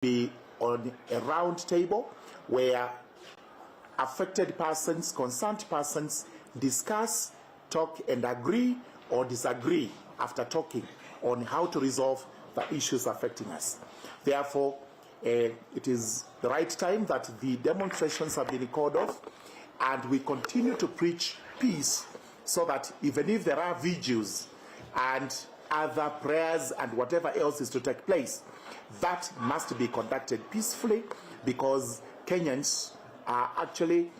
Be on a round table where affected persons, concerned persons discuss, talk and agree or disagree after talking on how to resolve the issues affecting us. Therefore, it is the right time that the demonstrations have been called off, and we continue to preach peace so that even if there are vigils and other prayers and whatever else is to take place, that must be conducted peacefully, because Kenyans are actually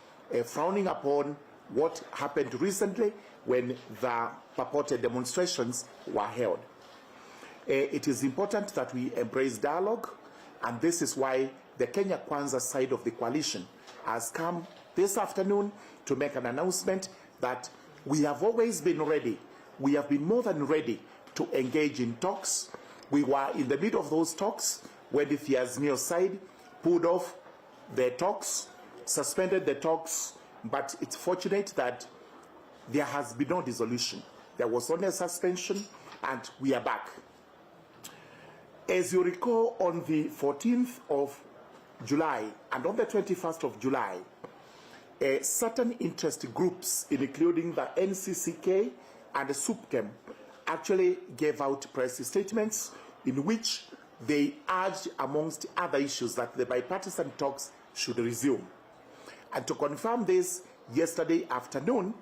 frowning upon what happened recently when the purported demonstrations were held. It is important that we embrace dialogue, and this is why the Kenya Kwanza side of the coalition has come this afternoon to make an announcement that we have always been ready. We have been more than ready to engage in talks. We were in the middle of those talks when the Azimio side pulled off the talks, suspended the talks, but it's fortunate that there has been no dissolution. There was only a suspension, and we are back. As you recall, on the 14th of July and on the 21st of July, certain interest groups, including the NCCK and the SUPKEM, actually gave out press statements in which they urged, amongst other issues, that the bipartisan talks should resume. And to confirm this, yesterday afternoon,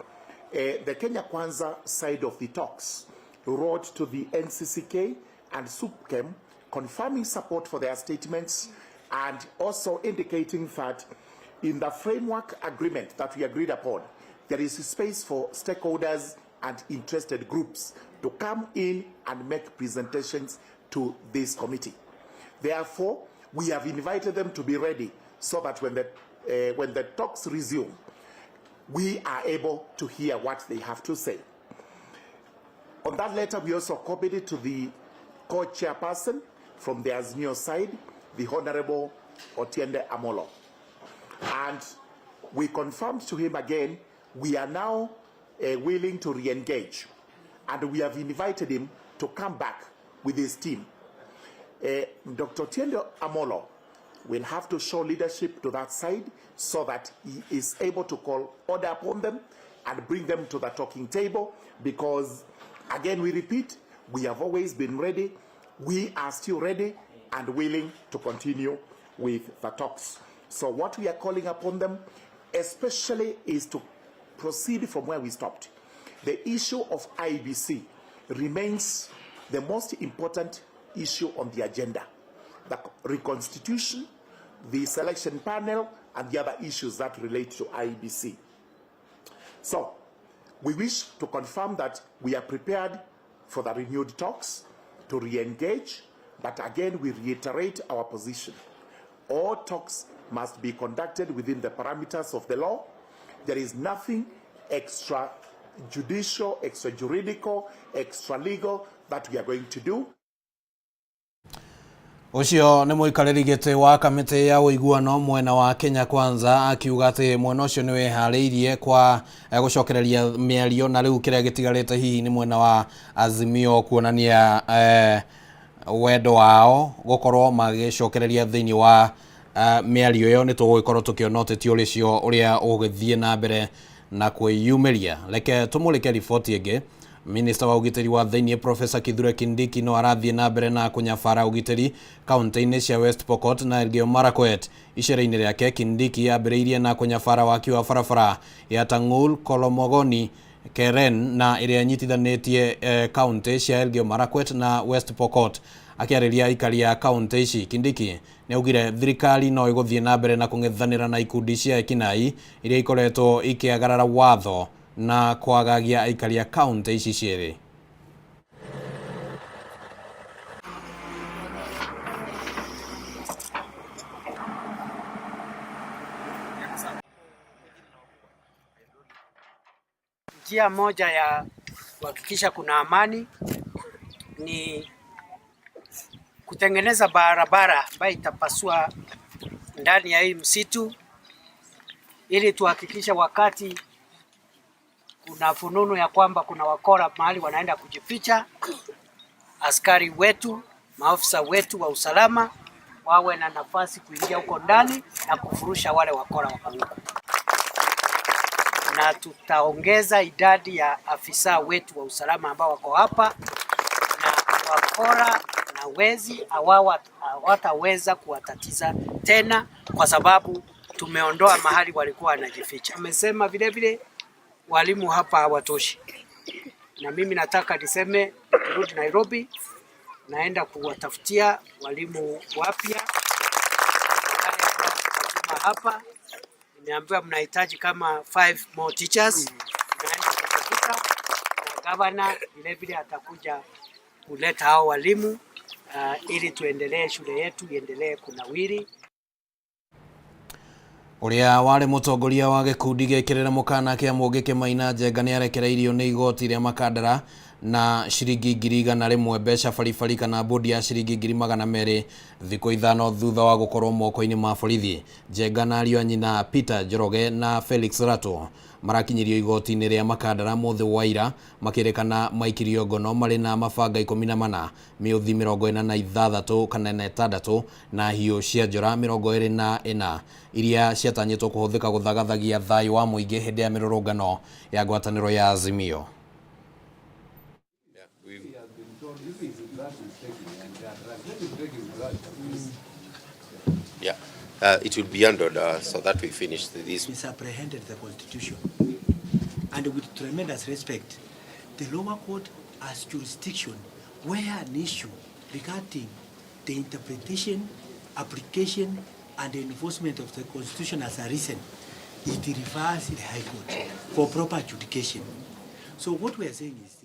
the Kenya Kwanza side of the talks wrote to the NCCK and SUPKEM confirming support for their statements and also indicating that in the framework agreement that we agreed upon, there is space for stakeholders and interested groups to come in and make presentations to this committee. Therefore, we have invited them to be ready so that when the talks resume, we are able to hear what they have to say. On that letter, we also copied it to the co-chairperson from the Azimio side, the Honorable Otiende Amolo. And we confirmed to him again, we are now willing to re-engage. And we have invited him to come back with his team. Dr. Otiende Amolo will have to show leadership to that side so that he is able to call order upon them and bring them to the talking table, because, again, we repeat, we have always been ready. We are still ready and willing to continue with the talks. So what we are calling upon them, especially, is to proceed from where we stopped. The issue of IEBC remains the most important issue on the agenda. The reconstitution, the selection panel, and the other issues that relate to IEBC. So we wish to confirm that we are prepared for the renewed talks to re-engage, but again, we reiterate our position. All talks must be conducted within the parameters of the law. There is nothing extrajudicial, extrajuridical, extra-legal that we are going to do. Ũcio nĩ mũikarĩri gĩtĩ wa kamĩtĩ ya ũiguano mwena wa Kenya Kwanza akiuga atĩ mwena ũcio nĩ wĩharĩirie kwa gũcokereria mĩario na rĩu kĩrĩa gĩtigarĩte hihi nĩ mwena wa Azimio kuonania wendo wao gũkorwo magĩcokereria thĩinĩ wa mĩario ĩyo. Nĩ tũgũgĩkorwo tũkĩona ũteti ũrĩcio ũrĩa ũgũgĩthiĩ na mbere na kwĩyumĩria. Reke tũmũrĩke riboti ĩngĩ. Minista wa ũgitĩri wa thĩinĩ Professor Kithure Kindiki no arathiĩ na mbere na kũnyabara ũgitĩri kaunti-inĩ cia West Pokot na Elgeyo Marakwet. Icera-inĩ rĩake, Kindiki ambĩrĩirie na kũnyabara waki wa barabara ya Tang'ul Kolomogoni Keren na ĩrĩa ĩnyitithanĩtie kaunti cia Elgeyo Marakwet na West Pokot. Akĩarĩria aikari a kaunti ici, Kindiki nĩ augire thirikari no ĩgũthiĩ na mbere na kũng'ethanĩra na ikundi cia ekinai iria ikoretwo ikĩagarara watho na kwagagia aikari a kaunti ici cierĩ. Njia moja ya kuhakikisha kuna amani ni kutengeneza barabara ambayo itapasua ndani ya hii msitu ili tuhakikishe wakati kuna fununu ya kwamba kuna wakora mahali wanaenda kujificha, askari wetu, maafisa wetu wa usalama wawe na nafasi kuingia huko ndani na kufurusha wale wakora wako huko, na tutaongeza idadi ya afisa wetu wa usalama ambao wako hapa, na wakora na wezi hawataweza kuwatatiza tena, kwa sababu tumeondoa mahali walikuwa wanajificha. Amesema vile vile walimu hapa hawatoshi, na mimi nataka niseme turudi Nairobi, naenda kuwatafutia walimu wapya wale hapa. Nimeambiwa mnahitaji kama 5 more teachers, naenda kutafuta, na gavana vile vile atakuja kuleta hao walimu ili tuendelee, shule yetu iendelee kunawiri. Ũrĩa warĩ mũtongoria wa gĩkundi gĩkĩrĩre mũkana kĩa Mũngĩkĩ Maina Njenga nĩarekereirio nĩ igoti rĩa Makandara na ciringi 100,000 mbeca baribari kana bodi ya ciringi 200,000 thikũ 5 thutha wa gũkorwo moko-inĩ ma borithi. Njenga na ariũ a nyina Peter Njoroge na Felix Rato marakinyirio igoti-inĩ rĩa Makandara mũthĩ wa ira makĩrĩkana maikirio ngono marĩ na mabanga 14, mĩũthi 46 kana 6 na hiũ cia njora 24 iria ciatanyĩtwo kũhũthĩka gũthagathagia thayũ wa mũingĩ hĩndĩ ya mĩrũrũngano ya ngwatanĩro ya Azimio. Yeah, it will be handled so that we finish this. Misapprehended the Constitution, and with tremendous respect, the lower court has jurisdiction where an issue regarding the interpretation, application, and enforcement of the Constitution has arisen, it refers the High Court for proper adjudication. So what we are saying is this.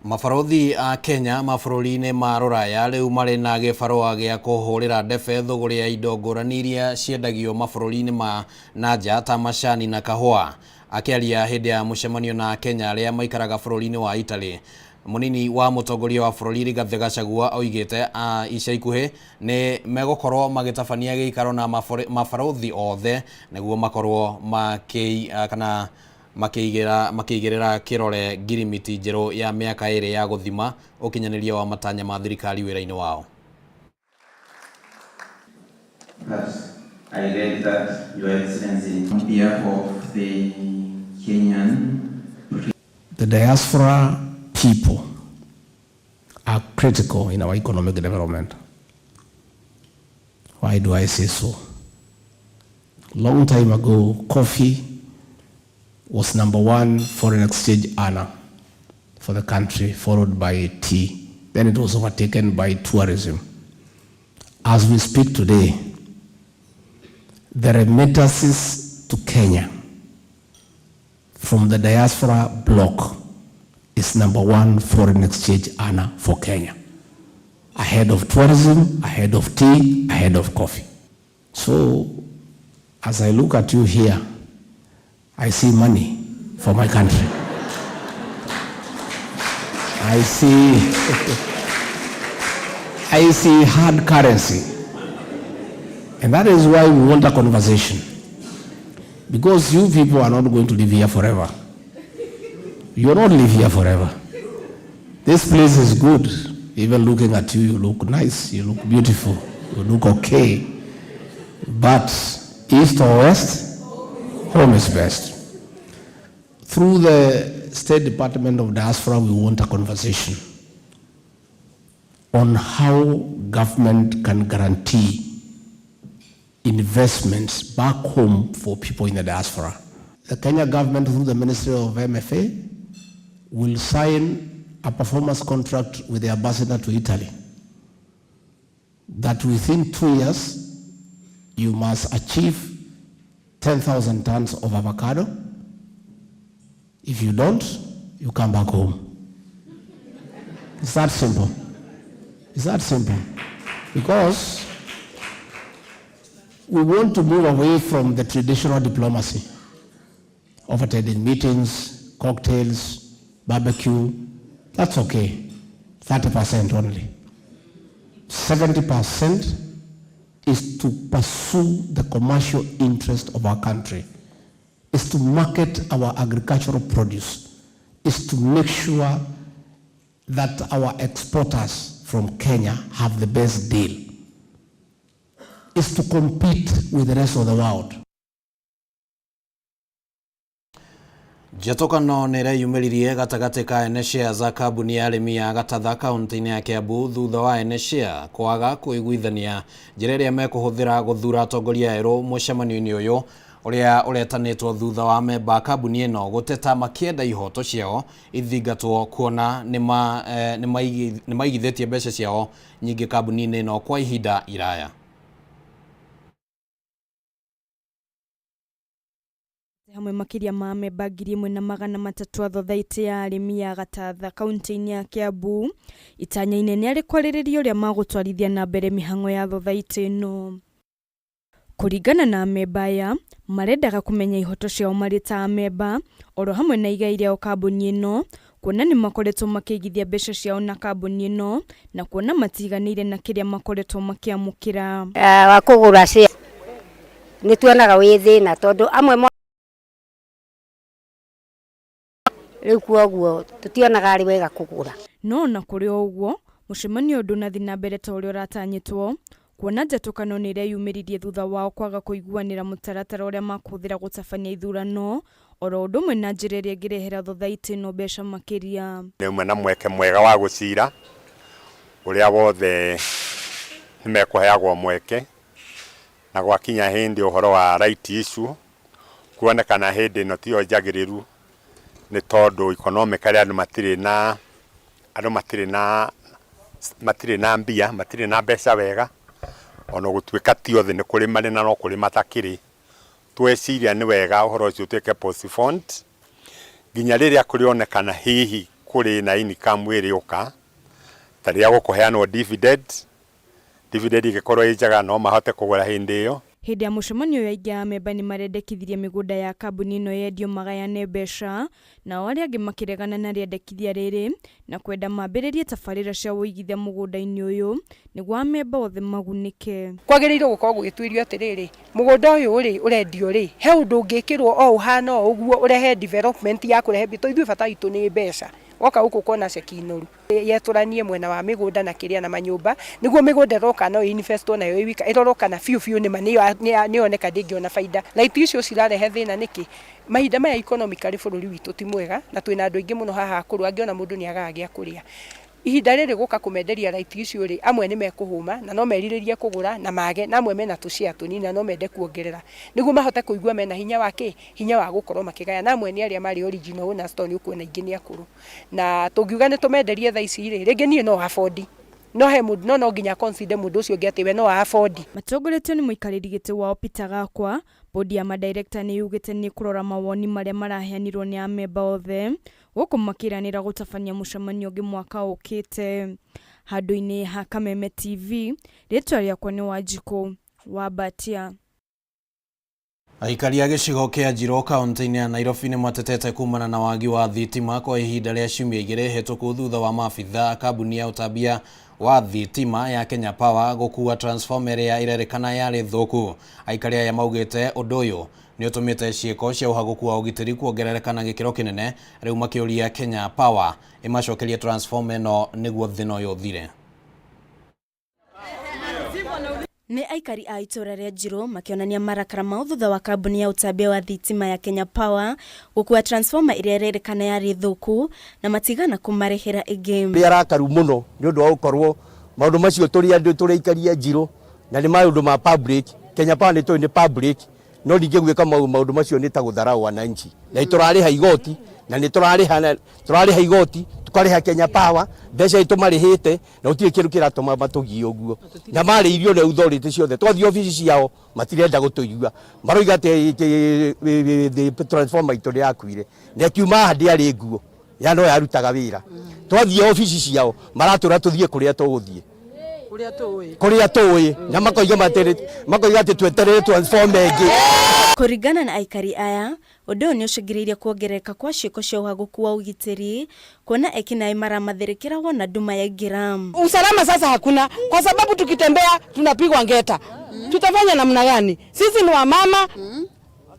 Mabarothi a Kenya mabũrũri-inĩ ma rũraya rĩu marĩ na gĩbarũa gĩa kũhũrĩra ndebe thũgũrĩ ya indo ngũrani iria ciendagio mabũrũri-inĩ ma na nja ta macani na kahũa. Akĩaria hĩndĩ ya mũcemanio na Kenya arĩa maikaraga bũrũri-inĩ wa Italy, mũnini wa mũtongoria wa bũrũri Rigathĩ Gachagua oigĩte ica ikuhĩ nĩ megũkorwo magĩtabania gĩikaro na mabarothi othe nĩguo makorwo kana makĩigĩrĩra kĩrore ngirimiti njerũ ya mĩaka 2 ya gũthima ũkinyanĩria wa matanya ma thirikari wĩra-inĩ wao. But I read that, Your Excellency, on behalf of the Kenyan, the diaspora people are critical in our economic development. Why do I say so? Long time ago, coffee was number 1 foreign exchange earner for the country, followed by tea. Then it was overtaken by tourism. As we speak today, the remittances to Kenya from the diaspora bloc is number 1 foreign exchange earner for Kenya, ahead of tourism, ahead of tea, ahead of coffee. So, as I look at you here, I see money for my country. I see hard currency. And that is why we want a conversation. Because you people are not going to live here forever. You will not live here forever. This place is good. Even looking at you, you look nice, you look beautiful, you look okay. But east or west, home is best. Through the State Department of Diaspora, we want a conversation on how government can guarantee investments back home for people in the diaspora. The Kenya government, through the Ministry of MFA, will sign a performance contract with the ambassador to Italy that within 2 years, you must achieve 10,000 tons of avocado. If you don't, you come back home. It's that simple. It's that simple. Because we want to move away from the traditional diplomacy of attending meetings, cocktails, barbecue. That's okay. 30% only. 70% is to pursue the commercial interest of our country, is to market our agricultural produce, is to make sure that our exporters from Kenya have the best deal is to compete with the rest of the world. Njatũkano nĩ ĩreyumĩririe gatagatĩ ka ene share za kambuni ya arĩmi ya Gatatha kaunti-inĩ ya Kiambu thutha wa ene share kwaga kũiguithania njĩra ĩrĩa mekũhũthĩra gũthura atongoria erũ mũcemanio-inĩ ũyũ ũrĩa ũretanĩtwo thutha wa memba kambuni ĩno gũteta makĩenda ihoto ciao ithingatwo kuona nĩ maigithĩtie mbeca ciao nyingĩ kambuni-inĩ ĩno kwa ihinda iraya. Hamwe makiria ma memba 1300 a thothaitĩ ya arĩmi ya Gatatha kaunti-inĩ ya Kiambu itanya inene arĩ kwarĩrĩria ũrĩa magũtwarithia na mbere mĩhang'o ya thothaitĩ ĩno. Kũringana na amemba aya marendaga kũmenya ihoto ciao marĩ ta amemba oro hamwe na igai rĩao kambuni ĩno kuona nĩ makoretwo makĩigithia mbeca ciao na kambuni ĩno na kuona matiganĩire na kĩrĩa makoretwo makĩamũkĩra. Wa kũgũra share nĩ tuonaga wĩ thĩna tondũ amwe rĩu kwoguo tutionaga arĩ wega kũgũra. No ona kũrĩ o ũguo mũcemanio ũyũ ndũnathiĩ na mbere ta ũrĩa ũratanyĩtwo kuona njatũkano nĩ ĩreyumĩririe thutha wao kwaga kũiguanĩra mũtaratara ũrĩa makũhũthĩra gũtabania ithurano oro ũndũ ũmwe na njĩra ĩrĩa ĩngĩrehera thothaitĩ ĩno mbeca makĩria. Nĩ ũmwe na mweke mwega wa gũcira ũrĩa wothe nĩmekũheagwo mweke na gwakinya hĩndĩ ũhoro wa right issue kuonekana hĩndĩ ĩno tiyo njagĩrĩru nĩ tondũ economically andũ matirĩ na mbia matirĩ na mbeca wega ona gũtuĩka ti othe nĩ kũrĩ marĩ na no kũrĩ matakĩrĩ tweciria nĩ wega ũhoro ũcio ũtuĩke postponed nginya rĩrĩa kũrĩonekana hihi kũrĩ na income ĩrĩũka ta rĩrĩa gũkũheanwo dividend ĩngĩkorwo ĩ njega no mahote kũgũra hĩndĩ ĩyo. Hĩndĩ ya mũcemanio ũyũ aingĩ a amemba nĩ marendekithirie mĩgũnda ya kambuni ĩno yendio magayane mbeca nao arĩa angĩ makĩregana na rĩendekithia rĩrĩ na kwenda mambĩrĩrie tabarĩra cia ũigithia mũgũnda-inĩ ũyũ nĩguo amemba othe magunĩke. Kwagĩrĩirwo gũkorwo gũgĩtuĩrio atĩrĩrĩ mũgũnda ũyũ rĩ ũrendio rĩ he ũndũ ũngĩkĩrwo o ũhana o ũguo ũrehe development ya kũrehe mbia tondũ ithuĩ bata witũ nĩ mbeca woka gũkũ ũkona ceki noru yetũranie mwena wa mĩgũnda na kĩrĩa na manyũmba nĩguo mĩgũnda ĩroka no investwo nayo ĩ wika ĩrorwo kana biũ biũ nĩma nĩyoneka ndĩngĩona baida. Right icio cirarehe thĩna nĩkĩ mahinda maya economically bũrũri witũ ti mwega na twĩna andũ aingĩ mũno haha akũrũ angĩona mũndũ nĩagaga gĩa kũrĩa. Ihinda rĩrĩ gũka kũmenderia right icio rĩ amwe nĩ mekũhũma na no merirĩrie kũgũra na mage na amwe mena tũshare tũnini na no mende kuongerera nĩguo mahote kũigua mena hinya wa kĩ hinya wa gũkorwo makĩgaya na amwe nĩ arĩa marĩ original owners tondũ nĩ ũkuona aingĩ nĩ akũrũ na tũngiuga nĩ tũmenderie thaa ici rĩ rĩngĩ niĩ no afford no he mũndũ no nginya consider mũndũ ũcio ũngĩ atĩ we no afford. Matongoretio nĩ mũikarĩri gĩtĩ wao Peter Gakwa, bodi ya madirekta nĩ yugĩte nĩ kũrora mawoni marĩa maraheanirwo nĩ amemba othe gũkũ makĩranĩra gũtabania mũcemanio ũngĩ mwaka ũkĩte. Handũ-inĩ ha Kameme TV, rĩtwa rĩakwa nĩ Wanjikũ wa Mbatia. Aikari a gĩcigo kĩa Njirũ kaunti-inĩ ya Nairobi nĩ matetete kumana na wagi wa thitima kwa ihinda rĩa ciumia igĩrĩ hĩtũku thutha wa maabitha a kambuni ya ũtambia wa thitima ya Kenya Power gũkua transformer ĩrĩa ĩrerĩkana yarĩ thũku. Aikari aya maugĩte ũndũ ũyũ nĩ ũtũmĩte ciĩko cia ũhagũku wa ũgitĩri kuongerereka na gĩkĩro kĩnene rĩu makĩũria Kenya Power ĩmacokerie transformer ĩno nĩguo thĩna ũyũ ũthire. Nĩ aikari a itũra rĩa Njirũ makĩonania marakara mao thutha wa kambuni ya ũtambia wa thitima ya Kenya Power gũkua transformer ĩrĩa ĩrerĩkana yarĩ thũku na matigana kũmarĩhĩra ĩngĩ. Nĩ arakaru mũno nĩ ũndũ wa gũkorwo maũndũ macio tũrĩ andũ tũrĩ aikari a Njirũ na nĩ maũndũ ma public. Kenya Power nĩ tũĩ nĩ public no ningĩ gwĩka maũndũ macio nĩ ta gũtharau wananchi na nĩ tũrarĩha igoti na nĩ tũrarĩha igoti tũkarĩha Kenya Power mbeca ĩtũmarĩhĩte na gũtirĩ kĩndũ kĩratũma matũgie ũguo na marĩirio nĩ authority ciothe twathiĩ obici ciao matirenda gũtũigua maroiga atĩ transformer itũ nĩ yakuire na ĩkiuma haha ndĩarĩ nguo ya no yarutaga wĩra twathiĩ obici ciao maratũra tũthiĩ kũrĩa tũgũthiĩ kũrĩa tũĩ na makoiga atĩ tweterere transformer ĩngĩ. Kũringana na aikari aya ũndũ ũyũ nĩ ũcũngĩrĩirie kuongerereka kwa ciĩko cia ũhagũku wa ũgitĩri kuona ekinaĩ maramathirĩkĩra wona nduma yaingĩra. Usalama sasa hakuna kwa sababu tukitembea tunapigwa ngeta. Tutafanya namna gani? Sisi ni wamama.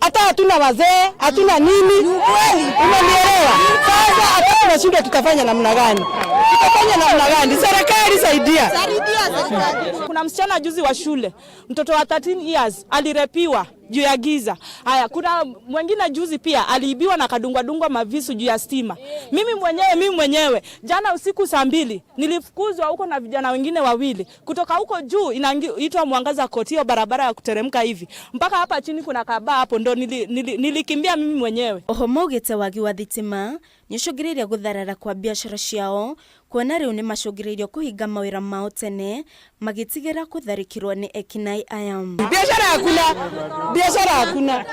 Hata hatuna wazee, hatuna nini, unanielewa? Sasa hata tunashindwa tutafanya namna gani? Tutafanya namna gani? Serikali saidia. Kuna msichana juzi wa shule, mtoto wa 13 years alirepiwa juu ya giza. Haya, kuna mwingine juzi pia aliibiwa na kadungwa dungwa mavisu juu ya stima. Mimi mwenyewe jana usiku saa 2 nilifukuzwa huko na vijana wengine wawili kutoka huko juu inaitwa Mwangaza Court, hiyo barabara ya kuteremka hivi mpaka hapa chini kuna kabaa hapo, ndo nilikimbia mimi mwenyewe. Oho maugĩte wagi wa thitima nĩũcũngĩrĩirie gũtharara kwa biacara ciao, kuona rĩu nĩmacũngĩrĩirio kũhinga mawĩra mao tene magĩtigĩra kũtharĩkĩrwo nĩ ekinaĩ aya. Biashara hakuna, biashara hakuna,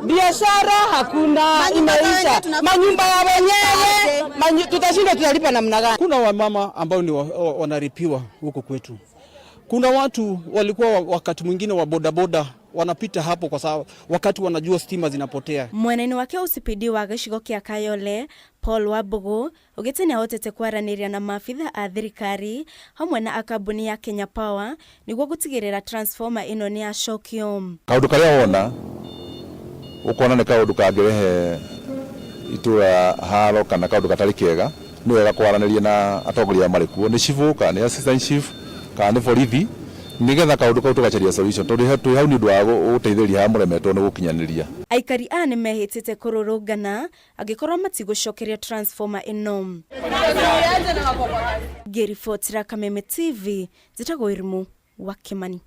biashara hakuna, imeisha. Manyumba ya wenyewe tutashinda tutalipa namna gani? Kuna wamama ambao ni wanaripiwa huko kwetu. Kuna watu walikuwa wakati mwingine wa bodaboda wanapita hapo kwa sababu wakati wanajua stima zinapotea. Mwena-inĩ wake OCPD wa gĩcigo kĩa Kayole Paul Wambugu ugĩte nĩahotete kwaranĩria na maabitha a thirikari hamwe na a kambuni ya Kenya Power nĩguo gũtigĩrĩra transformer ĩno nĩyacokio. Kaundu karia wona ukona nĩ kaundu kangĩrehe itura haro kana kaundu gatarĩ kega, nĩ wega kwaranĩria na atongoria arĩa marĩ kuo, nĩ cibũ kana nĩ assistant chief kana nĩ borithi, nĩgetha kaundu kau tũgacaria solution, tondũ twĩ hau nĩ ũndũ wa gũteithĩrĩria harĩa mũremetwo nĩ gũkinyanĩria. Aikari aya nĩmehĩtĩte kũrũrũngana angĩkorwo matigũcokeria transformer ĩno. Ngĩribotera Kameme TV, njĩtagwo Irimũ wa Kimani.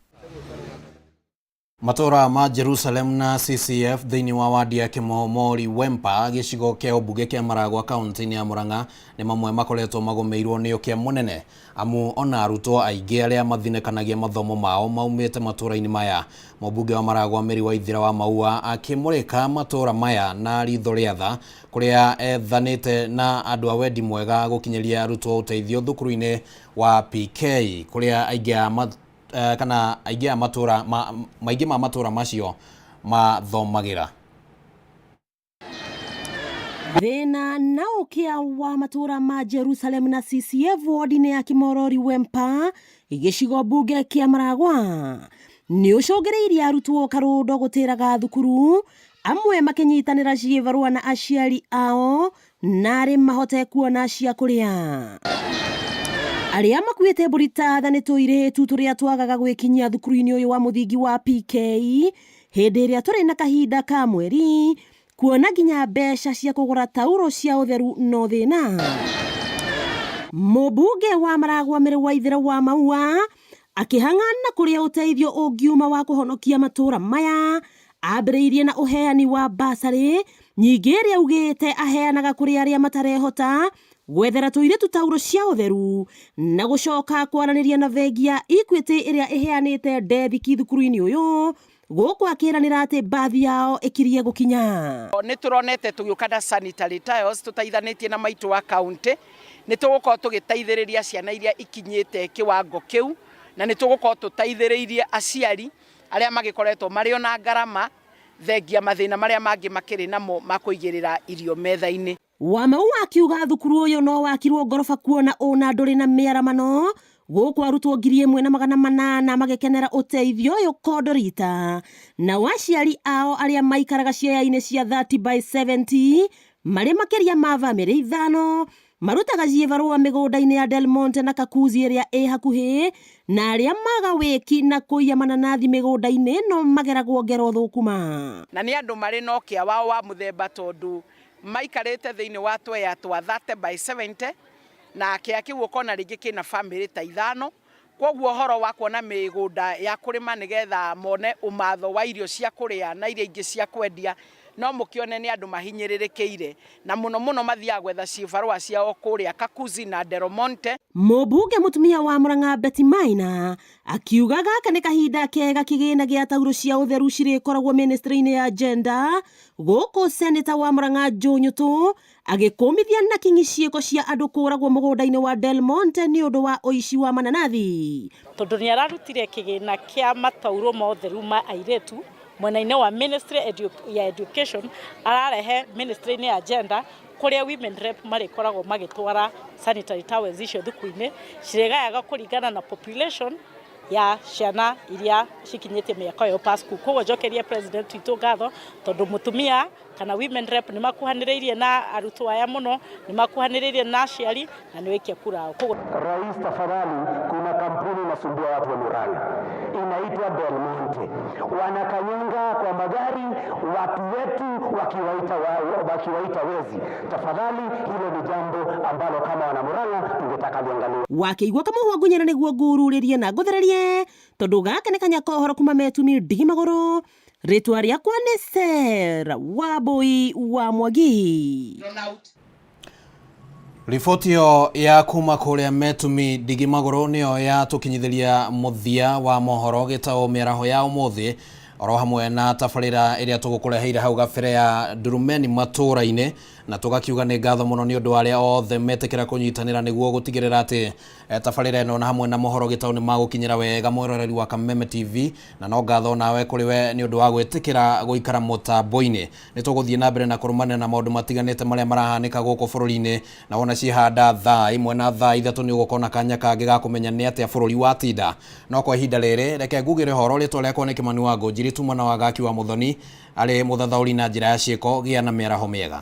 Matũra ma Jerusalem na CCF thĩinĩ wa wadi ya Kĩmomori Wempa gĩcigo kĩa ũmbunge kĩa Maragwa kaunti-inĩ ya Murang'a nĩ mamwe makoretwo magũmĩirwo nĩ ũkĩa mũnene, amu ona arutwo aingĩ arĩa mathinĩkanagia mathomo mao maumĩte matũra-inĩ maya. Mũmbunge wa Maragwa Mary Waithera wa Maua akĩmũrĩka matũra maya na ritho rĩa tha, kũrĩa ethanĩte na andũ a wendi mwega gũkinyĩria arutwo ũteithio thukuru-inĩ wa PK, kũrĩa aingĩ a kana aingĩ a matũra maingĩ ma matũra macio mathomagĩra. Thĩna na ũkĩa wa matũra ma Jerusalem na CCF wodi-inĩ ya Kimorori Wempa gĩcigo mbunge kĩa Maragwa nĩ ũcũngĩrĩirie arutwo karũndo gũtĩraga thukuru, amwe makĩnyitanĩra ciĩbarũa na aciari ao narĩ mahote kuona cia kũrĩa. Arĩa makuĩte mbũri ta tha nĩ tũirĩtu tũrĩa twagaga gwĩkinyia thukuru-inĩ ũyũ wa mũthingi wa PK hĩndĩ ĩrĩa tũrĩ na kahinda ka mweri, kuona nginya mbeca cia kũgũra tauro cia ũtheru no thĩna. Mũmbunge wa Maragwa Mary Waithera wa Maua akĩhang'a na kũrĩa ũteithio ũngiuma wa kũhonokia matũra maya, ambĩrĩirie na ũheani wa basarĩ nyingĩ ĩrĩa augĩte aheanaga kũrĩ arĩa matarehota, gwethera tũirĩtu tauro cia ũtheru na gũcoka kwaranĩria na bengi ya Equity ĩrĩa ĩheanĩte ndethiki thukuru-inĩ ũyũ, gũkũ akĩranĩra atĩ mbathi yao ĩkirie gũkinya. Nĩ tũronete tũgĩũka na sanitary tiles tũteithanĩtie na maitũ wa county, nĩ tũgũkorwo tũgĩteithĩrĩria ciana iria ikinyĩte kĩwango kĩu, na nĩ tũgũkorwo tũteithĩrĩirie aciari arĩa magĩkoretwo marĩ ona ngarama thengia mathĩna marĩa mangĩ makĩrĩ namo ma kũigĩrĩra irio metha-inĩ. Wamaua akiuga thukuru ũyũ no wakirwo ngoroba kuona ũna ndũrĩ na mĩaramano, gũkũ arutwo 1800 magĩkenera ũteithio ũyũ kondorita, nao aciari ao arĩa maikaraga ciea-inĩ cia 30 by 70 marĩ makĩria ma bamĩrĩ ithano marutaga ciĩbarũa mĩgũnda-inĩ ya Del Monte na Kakuzi ĩrĩa ĩ hakuhĩ, na arĩa maga wĩki na kũiya mananathi mĩgũnda-inĩ ĩno mageragwo ngero thũkũma. Na nĩ andũ marĩ na ũkĩa wao wa mũthemba, tondũ maikarĩte thĩinĩ wa tweya twa 30 by 70, na kĩa kĩu ũkona rĩngĩ kĩna bamĩrĩ ta ithano. Koguo ũhoro wa kuona mĩgũnda ya kũrĩma nĩgetha mone ũmatho wa irio cia kũrĩa na iria ingĩ cia kwendia, no mũkĩone nĩ andũ mahinyĩrĩrĩkĩire, na mũno mũno mathiaga gwetha cibarũa ciao kũrĩa Kakuzi na Del Monte. Mũmbunge mũtumia wa Murang'a Betty Maina akiuga gaka nĩ kahinda kega kĩgĩna gĩa tauro cia ũtheru cirĩkoragwo ministry-inĩ ya gender, gũkũ seneta wa Murang'a Joe Nyutu agĩkũmithia na kinyi ciĩko cia andũ kũragwo mũgũnda-inĩ wa Del Monte nĩ ũndũ wa ũici wa mananathi. Tondũ nĩ ararutire kĩgĩna kĩa matauro ma ũtheru ma airĩtu mwena-inĩ wa ministry ya education, ararehe ministry-inĩ ya gender, kũrĩa women rep marĩkoragwo magĩtwara sanitary towels icio thukuru-inĩ, cirĩgayaga kũringana na population Ya ciana iria cikinyĩtie mĩaka ĩyo pa school. Koguo njokerie president witũ ngatho tondũ mũtumia kana women rep nĩ makuhanĩrĩirie na arutwo aya mũno, nĩ makuhanĩrĩirie na aciari na nĩ waikia kura. Koguo Rais, tafadhali, kuna kampuni inasumbua watu wa Murang'a inaitwa Del Monte, wanakanyanga kwa magari watu wetu wakiwaita wezi. Tafadhali, hilo ni jambo ambalo kama wana Murang'a tungetaka liangaliwe. Wakĩigua kamũhwa ngunyana nĩguo ngururĩrie na ngũthererie tondũ gaka nĩ kanya ka ũhoro kuma metumi ndigi magũrũ. Rĩtwa rĩakwa nĩ Sarah Wambui wa Mwangi. Riboti ĩyo ya kuma kũrĩa metumi ndigi magũrũ nĩyo yatũkinyithĩria mũthia wa mohoro gĩtaũ mĩaraho ya ũmũthĩ, oro hamwe na tabarĩra ĩrĩa tũgũkũreheire hau gabere ya ndurumeni matũra-inĩ, na tũgakiuga nĩ ngatho mũno nĩ ũndũ wa arĩa othe metĩkĩra kũnyitanĩra nĩguo gũtigĩrĩra atĩ tabarĩra ĩno na hamwe na mohoro gĩtaũ nĩ magũkinyĩra wega mwĩroreri wa Kameme TV. Na no ngatho nawe kũrĩ we nĩ ũndũ wa gwĩtĩkĩra gũikara mũtambo-inĩ. Nĩ tũgũthiĩ na mbere na kũrũmanĩra na maũndũ matiganĩte marĩa marahanĩka gũkũ bũrũri-inĩ, na wona ciĩhanda thaa 1 na thaa 3 nĩ ũgũkorwo na kanya kangĩ ga kũmenya nĩ atĩa bũrũri watinda. No kwa ihinda rĩrĩ, reke ngugĩre ũhoro. Rĩtwa rĩakwa nĩ Kĩmani wa Ngũnjiri, tuma na Wagaki wa Mũthoni arĩ mũthathaũri na njĩra ya ciĩko. Gĩa na mĩaraho mĩega.